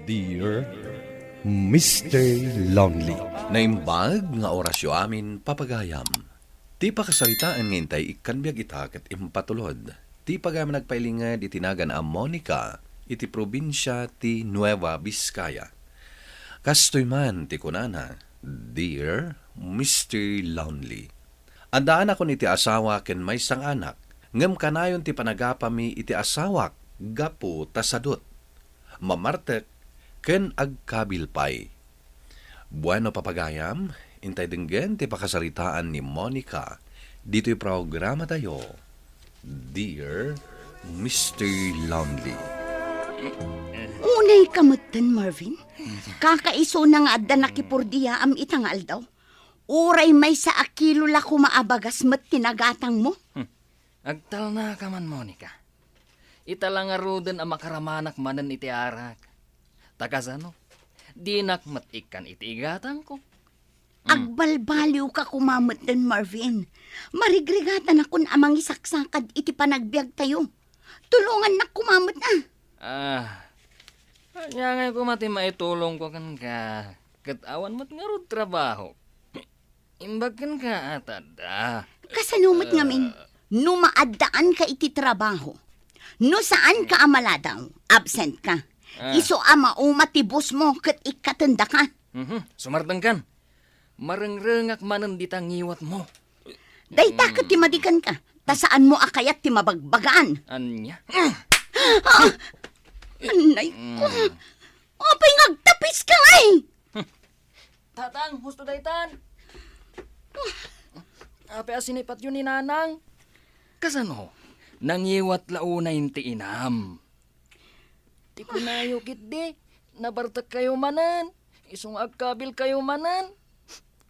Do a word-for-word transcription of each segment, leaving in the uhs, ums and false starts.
Dear Mister Lonely. Naimbag nga orasyo amin, papagayam. Ti pakasaritaan nga intay ikkan biag ita ket impatulod ti pagayam nagpailinged iti nagan a Monica iti probinsia ti Nueva Vizcaya. Kastoy man ti kunana, Dear Mister Lonely. Addaanakon iti asawa ken maysa nga anak, ngem kanayon ti panagapami iti asawak gapu ta sadut, mamartek, ken agkabil pay. Bueno, papagayam, intay denggen ti pakasaritaan ni Monica ditoy programatayo, Dear Mister Lonely. Unay ka metten, Marvin. Kakaisuna nga adda nakipurdiaam ita nga aldaw. Uray maysa a kilo la koma a bagas met ti nagatangmo. Hmm. Agtalnaka man, Monica. Ita la ngaruden a makaramanak manen iti arak. Ta kasano? Dinak met ikkan iti igatangko. Hmm. Agbalbaliwka koma metten, Marvin. Marigrigatanakon a mangisaksakad iti panagbiagtayo. Tulongannak koma met, a. Ah, ania ngay koma ti maitulongko kenka? Ket awan met ngarud trabaho. Imbag kenka a ta adda. Kasano met ngamin? Ah. No maaddaanka iti trabaho, no saanka a maladaw, absent ka. Ah. Isu a mauma ti boss mo ket ikkatendaka. Mhm, sumardengkan. Marengrengak manen dita ngiwatmo. Dayta ket ti madikenka, ta saanmo a kayat ti mabagbagaan. Ania? Ah! Anay ko. Mm. Apay nga agtapiska ngay? Tatang, husto daytan. Apay a sinipatyo ni Nanang? Kasano? Nangiwat la unay ti inam. Ti kunayo ketdi, nabartekkayo manen, isu nga agkabilkayo manen.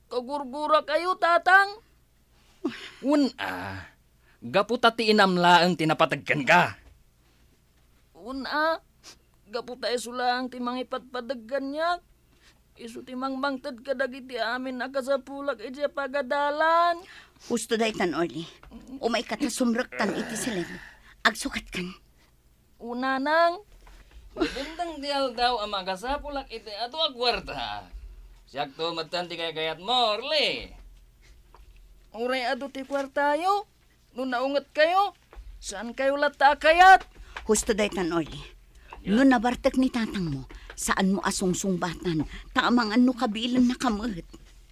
Kagurgurakayo, Tatang. Wen a, gapu ta ti inam laeng ti napateg kenka. Wen a, gapu ta isu laeng ti mangipadpadeg kaniak. Isu ti mangmangted kadagiti amin a kasapulak idiay pagadalan. Husto daytan, Orly. Umayka ta sumrektan iti siled. Agsukatkan. O Nanang, dumteng ti aldaw a makasapulak iti adu a kuarta. Siakto metten ti kaykayatmo, Orly. Uray adu ti kuartayo, no naungetkayo, saankayo latta a kayat. Husto daytan, Orly. No nabartek ni tatangmo, saanmo a sungsungbatan, ta amangan no kabilennaka met.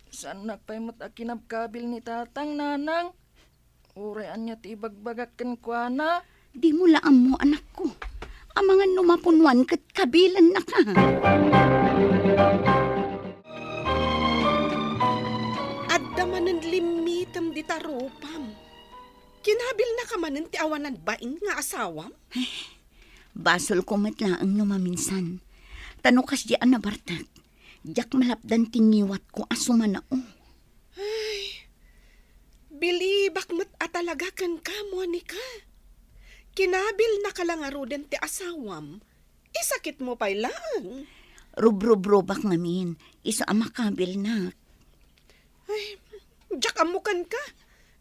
Saannak pay met a kinabkabil ni tatang, Nanang. Uray ania ti ibagbagak kenkuana? Dimo la ammo, anakko. Amangan no mapunuan ket kabilennaka. Adda manen limmitem dita rupam. Kinabilnaka manen ti awanan bain nga asawam? Ay, basolko met laeng no maminsan. Ta no kasdi a nabartek, diak malapdan ti ngiwatko a sumanao. Ay, bilibak met a talaga kenka, Monica. Kinabilnaka la ngaruden ti asawam, isakitmo pay laeng. Rubrubrubak ngamin, isu a makabilnak. Ay, diak ammo kenka,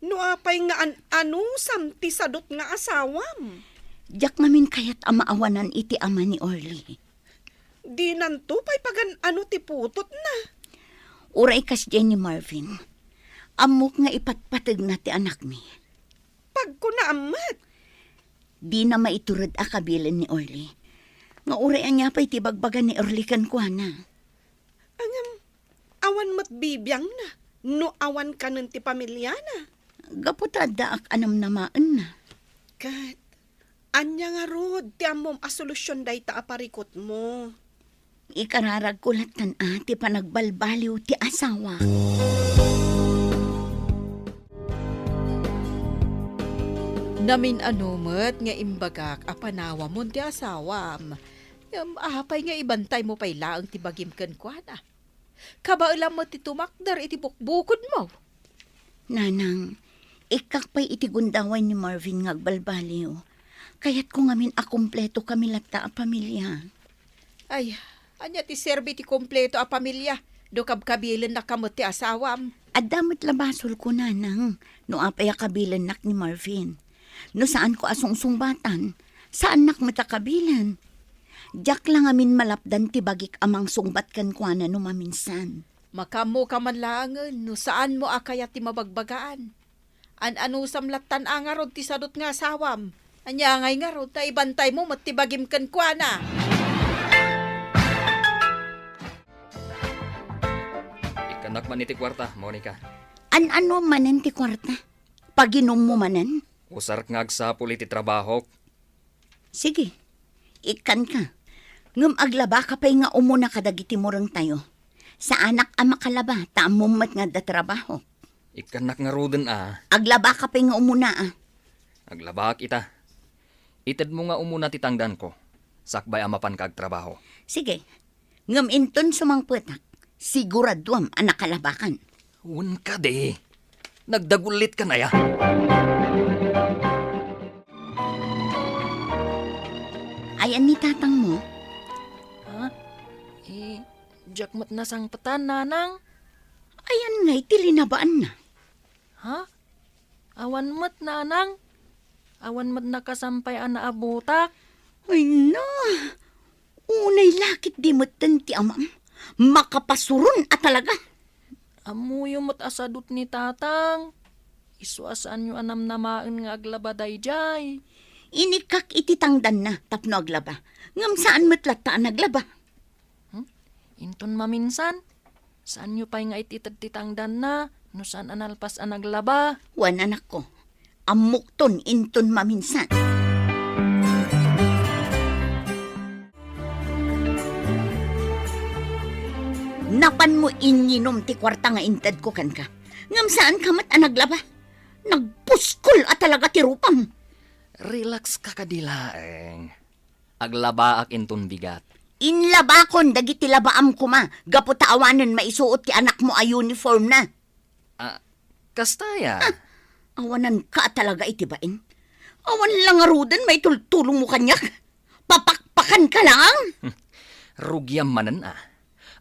no apay nga an-anusam ti sadut nga asawam. Diak ngamin kayat a maawanan iti ama ni Orly. Dinanto pay pagan-ano ti putotna. Uray kasdiay ni Marvin, ammok nga ipatpategna ti anakmi. Pagkunaam met. Dina maitured a kabilen ni Orly. Nga uray ania pay ti ibagbaga ni Orly kenkuana. Ngem, awan met bibiangna no awan kanen ti pamiliana. Gapu ta addaak a namnamaenna. Ket, ania ngarud ti ammom a solusion dayta a parikutmo? Ikararagko lattan a ti panagbalbaliw ti asawak. Namin-ano met nga imbagak a panawamon ti asawam. Ngem apay nga ibantaymo pay laeng ti bagim kenkuana? Kabaelam met ti tumakder iti bukbukodmo. Nanang, ikkak pay iti gundaway ni Marvin nga agbalbaliw. Kayatko ngamin a kumpleto kami latta a pamilia. Ay, ania ti serbi ti kumpleto a pamilia no kabkabilennaka met ti asawam? Adda met la basolko, Nanang, no apay a kabilennak ni Marvin. No saanko a sungsungbatan, saannak met a kabilen. Diak la ngamin malapdan ti bagik a mangsungbat kenkuana no maminsan. Makaammoka man laengen no saanmo a kayat ti mabagbagaan. An-anusam lattan a ngarud ti sadut nga asawam. Ania ngay ngarud ta ibantaymo met ti bagim kenkuana. Ikkanak man iti kuarta, Monica. An-ano manen ti kuarta? Paginummo manen? Usarek nga agsapul iti trabahok. Sige, ikkanka. Ngem aglabaka pay nga umuna kadagiti murengtayo. Saanak a makalaba, ta ammom met nga adda trabahok. Ikkannak ngaruden a. Aglabaka pay nga umuna a. Aglabaak ita. Itedmo nga umuna ti tangdanko, sakbay a mapanka agtrabaho. Sige. Ngem inton sumangpetak, siguraduam a nakalabakan. Wen kadi. Nagdagullit ka na ya. Ayan ni tatang mo? Ha? Eh, diak met nasangpetan, nanang. Ayan ngay ti linabaanna. Ha? Awan met, nanang. Awan met nakasampay a naabutak. Ay na! Unay la ketdi metten ti amam. Makapasuron a talaga. Ammoyo met a sadut ni tatang. Isu a saanyo a namnamaen nga aglaba daydiay. Inikkak iti tangdanna tapno aglaba. Ngem saan met latta a naglaba. Hmm? Inton maminsan, saanyo pay nga it-ited ti tangdanna no saan a nalpas a naglaba. Wen, anakko, ammokton inton maminsan. Napanmo inyinom ti kuarta nga intedko kenka. Ngem saanka met a naglaba. Nagpuskol a talaga ti rupam. Relax ka kadi laeng. Aglabaak inton bigat. Inlabakon dagiti labaam koma, gapu ta awanen maisuot ti anakmo a uniform na. Ah, kasta ya? Ah, awananka talaga iti bain. Awan la ngaruden maitultulongmo kaniak. Papakpakanka lang. Rugiam manen a.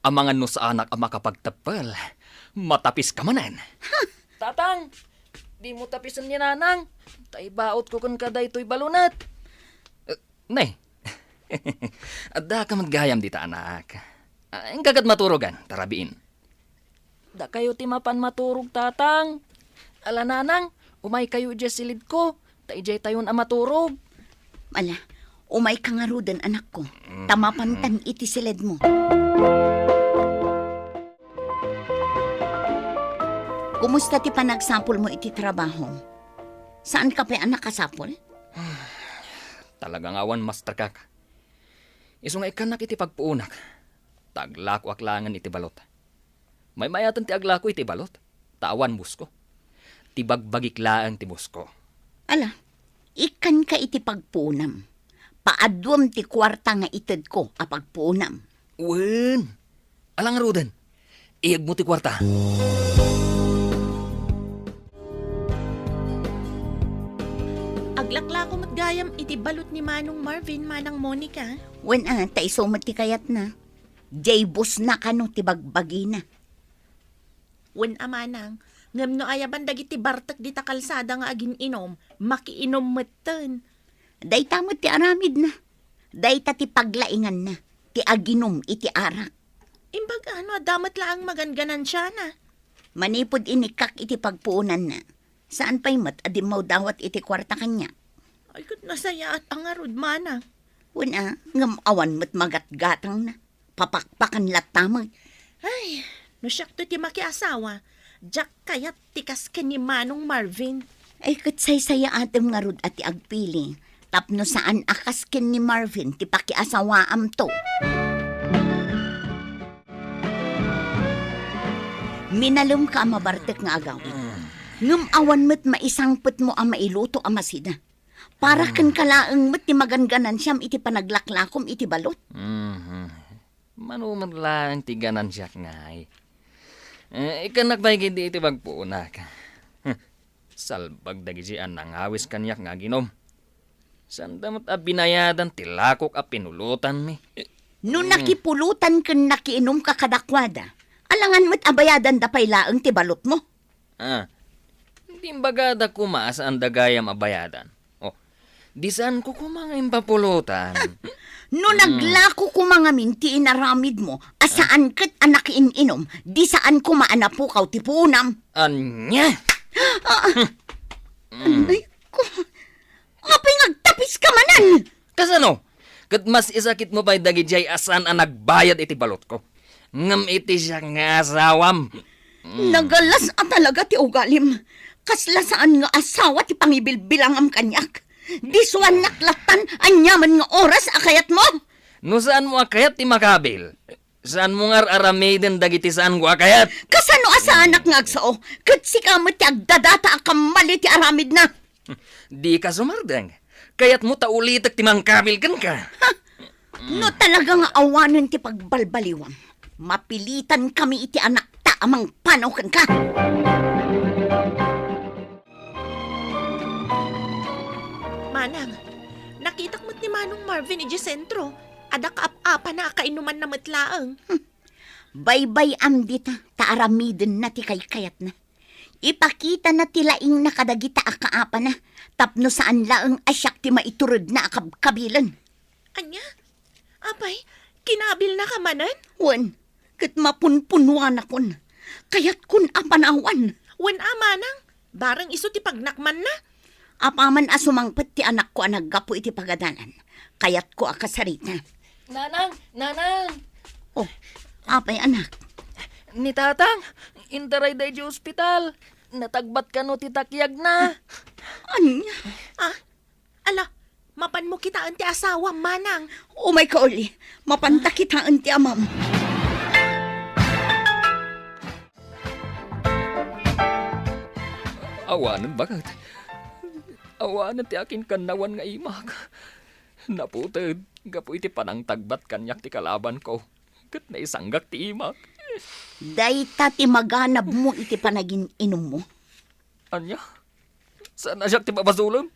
Amangan no saanak a makapagteppel. Matapiska manen. Tatang, dimo tapisen ni nanang. Ta ibaotko kenka daytoy balunet. Eh, Nay, addaka met gayam dita, anak. Ah, inka ket maturogan, ta rabiin. Dakayo ti mapan maturog, tatang. Ala, nanang, umaykayo idiay silidko, ta idiay tayon a maturog. Ala, umayka ngaruden, anakko, ta mapantan iti siledmo. Kumusta ti panagsapulmo iti trabaho? Saanka pay a nakasapul? Talaga nga awan mastekak. Isu nga ikkannak iti pagpuonak, ta aglakoak laengen iti balot. Maymayaten ti aglako iti balot, ta awan bosko. Ti bagbagik laeng ti bosko. Ala, ikkanka iti pagpuonam. Paaduem ti kuarta nga itedko a pagpuonam. Wen, ala ngaruden. Iyegmo ti kuarta. Aglaklako met gayam iti balot ni Manong Marvin, Manang Monica. Wen a, ta isu met ti kayatna. Diay busna kano ti bagbagina. Wen a, manang, ngem no ayaban dagiti bartek dita kalsada nga agin-inom, makiinom metten. Dayta met ti aramidna. Dayta ti paglainganna, ti aginum iti arak. Imbag a no adda met laeng maganganansiana. Manipud inikkak iti pagpuonanna, saan pay met a dimmawdawat iti kuarta kaniak. Ay, ket nasayaat a ngarud, manang. Wen a, ngem awan met magatgatangna. Papakpakan latta met. Ay, no siakto ti makiasawa, diak kayat ti kas ken ni Manong Marvin. Ay, ket saysayaatem ngarud a ti agpili, tapno saan a kas ken ni Marvin ti pakiasawaamto. Minalemka a mabartek nga agawid. Ngem awan met maisangpetmo a mailuto a masida. Para kenka laeng met ti maganganansiam iti panaglaklakom iti balot. Mhm. Mano met laeng ti ganansiak ngay. Eh, ikkannak pay ketdi iti pagpuonak. Salbag dagiti a nangawis kaniak nga aginum. Sanda met a binayadan ti lakok a pinulotanmi. No nakipulotan ken nakiinumka kadakuada, alangan met a bayadanda pay laeng ti balotmo. Ah, di imbagada koma a saanda gayam a bayadan. Oh, di saanko koma nga impapulotan. No naglako koma ngamin ti inaramidmo a saan ket a nakiin-inom, di saan koma a napukaw ti puonam. Ania? Anay ko. Apay nga agtapiska manen? Kasano? Ket mas isakitmo pay dagidiay a saan a nagbayad iti balotko. Ngem iti siak nga asawam. Nagalas a talaga ti ugalim. Kasla saan nga asawa ti pangibilbilangam kaniak. Disuannak lattan aniaman nga oras a kayatmo. No saanmo a kayat ti makabil, saanmo nga ar-aramiden dagiti saanko a kayat. Kasano a saanak nga agsao? Ket sika met ti agdadata a kammali ti aramidna. Dika sumardeng. Kayatmo ta ulitek ti mangkabil kenka. Ha? No talaga nga awanen ti pagbalbaliwam, mapilitankami iti anakta a mangpanaw kenka. Manang, nakitak met ni Manong Marvin idiay sentro. Adda kaap-apana a kainumanna met laeng. Hmm. Baybay-am dita, ta aramidenna ti kaykayatna. Ipakitana ti laingna kadagita a kaapana, tapno saan laeng a siak ti maituredna a kabkabilen. Ania? Apay, kinabilnaka manen? Wen, ket mapunpunuanakon. Kayatkon a panawan. Wen a manang, bareng isu ti pagnakmanna. Apaman a sumangpet ti anakko a naggapu iti pagadalan, kayatko a kasarita. Nanang! Nanang! Oh, apay, anak? Ni Tatang, intaray daydi ospital. Natagbat kano ti takyagna. Ania? Ah, ala, mapanmo kitaen ti asawam, manang. Umay ka uli, mapanta kitaen ti amam. Awanen baket. Awanen ti akinkannawan nga imak. Naputed gapu iti panangtagbat kaniak ti kalabanko, ket naisanggak ti imak. Dayta ti maganabmo iti panagin-inummo. Ania? Saan a siak ti babasolem?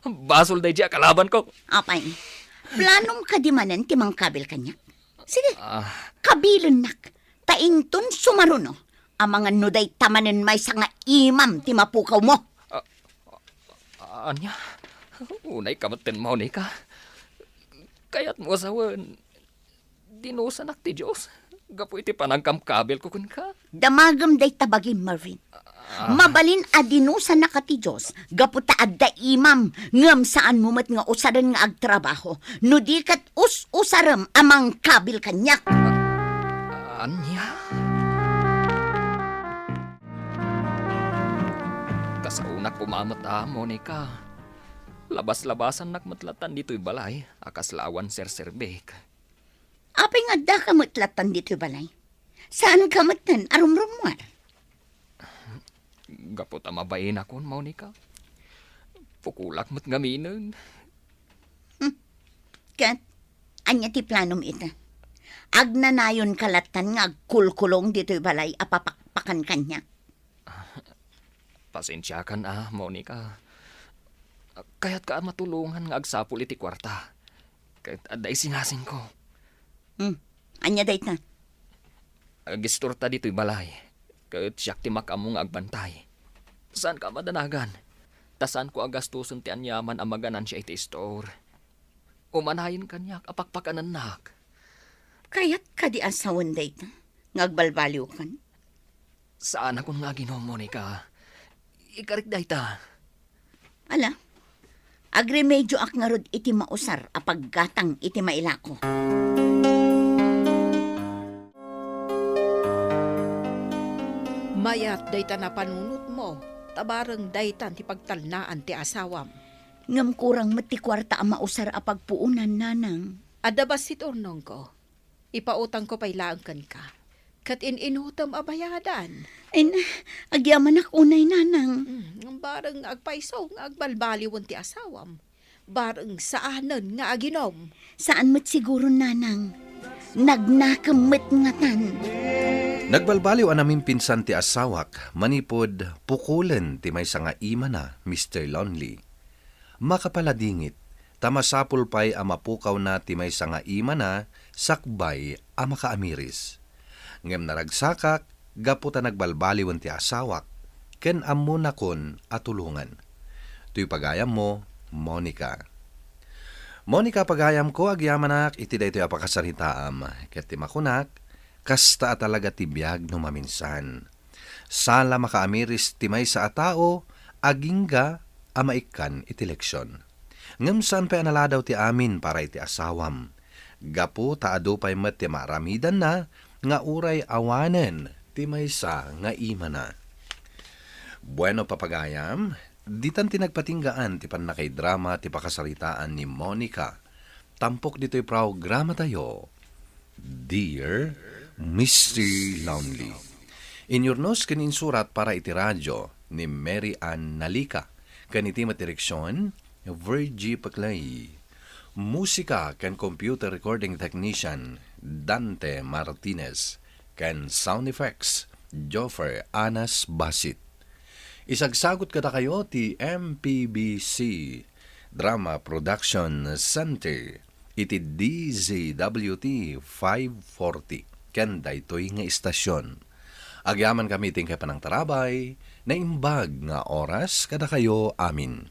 Basol daydi a kalabanko. Apay, planom kadi manen ti mangkabil kaniak? Sige, Ah. kabilennak. Ta inton sumaruno, amangan no dayta manen maysa nga imam ti mapukawmo. Ah, ah, ania? Unay ka metten, Monica. Kayatmo a sawen, dinusanak ti Dios gapu iti panangkamkabilko kenka. Damagem dayta bagim, Marvin. Ah. Mabalin a dinusanaka ti Dios gapu ta adda imam, ngem saanmo met nga usaren nga agtrabaho, no di ket us-usarem a mangkabil kaniak. Ania? Kasaonak koma met a, Monica. Labas-labasannak met lattan ditoy balay a kasla awan serserbik. Apay nga addaka met lattan ditoy balay? Saanka metten a rumrummuar? Gapu ta mabainakon, Monica. Pukolak met ngaminen. Hmm. Ket, ania ti planom ita? Agnanayonka lattan nga agkulkulong ditoy balay a papakpakan kaniak? Pasensiakan a, Monica. Kayatka a matulongan nga agsapul iti kuarta. Ket adda isingasingko. Hmm. Ania dayta? Agistorta ditoy balay. Ket siak ti makaammo nga agbantay. Saanka a madanagan. Ta saanko a gastosen ti aniaman a maganansia iti istor. Umanayen kaniak a pakpakanennak. Kayat kadi a sawen dayta nga agbalbaliwkan? Saanakon nga aginom, Monica. Ikarik dayta. Ala, agremedioak ngarud iti mausar a paggatang iti mailako. Mayat dayta napanunotmo, ta bareng daytan ti pagtalnaan ti asawam. Ngem kurang met ti kuarta a mausar a pagpuonan, nanang. Adda bassit urnongko. Ipautangko pay laeng kenka. Ket in-inutem a bayadan. Ay na, agyamanak unay, nanang. Hmm, bareng agpayso nga agbalbaliwen ti asawam. Bareng saanen nga aginom. Saan met siguro, nanang. Nagnakem met ngatan. Nagbalbaliw a namimpinsan ti asawak manipud pukolen ti maysa nga imana, Mister Lonely. Makapaladingit, ta masapul pay a mapukawna ti maysa nga imana sakbay a makaamiris. Ngem naragsakak gapu ta nagbalbaliwen ti asawak, ken ammonakon a tulongan. Toy pagayammo, Monica. Monica, pagayamko, agyamanak iti daytoy a pakasaritaam, ket ti makunak, kasta a talaga ti biag no maminsan. Sala makaamiris ti maysa a tao, agingga a maikkan iti leksion. Ngem saan pay a naladaw ti amin para iti asawam. Gapu ta adu pay met ti maaramidanna nga uray awanen ti maysa nga imana. Bueno, papagayam, ditan ti nagpatinggaan ti pannakaidrama ti pakasaritaan ni Monica. Tampok ditoy programatayo, Dear Mister Lonely. Inyurnos ken insurat para iti radyo ni Mary Ann Nalica, ken iti met direksion, Virgie Paclay. Musika ken computer recording technician, Dante Martinez, ken sound effects, Joffer Anas Basit. Isagsagot kadakayo ti M P B C Drama Production Center iti D Z W T five forty ken daytoy nga istasyon. Agyaman kami ti inkay panangtarabay, naimbag nga oras kadakayo amin.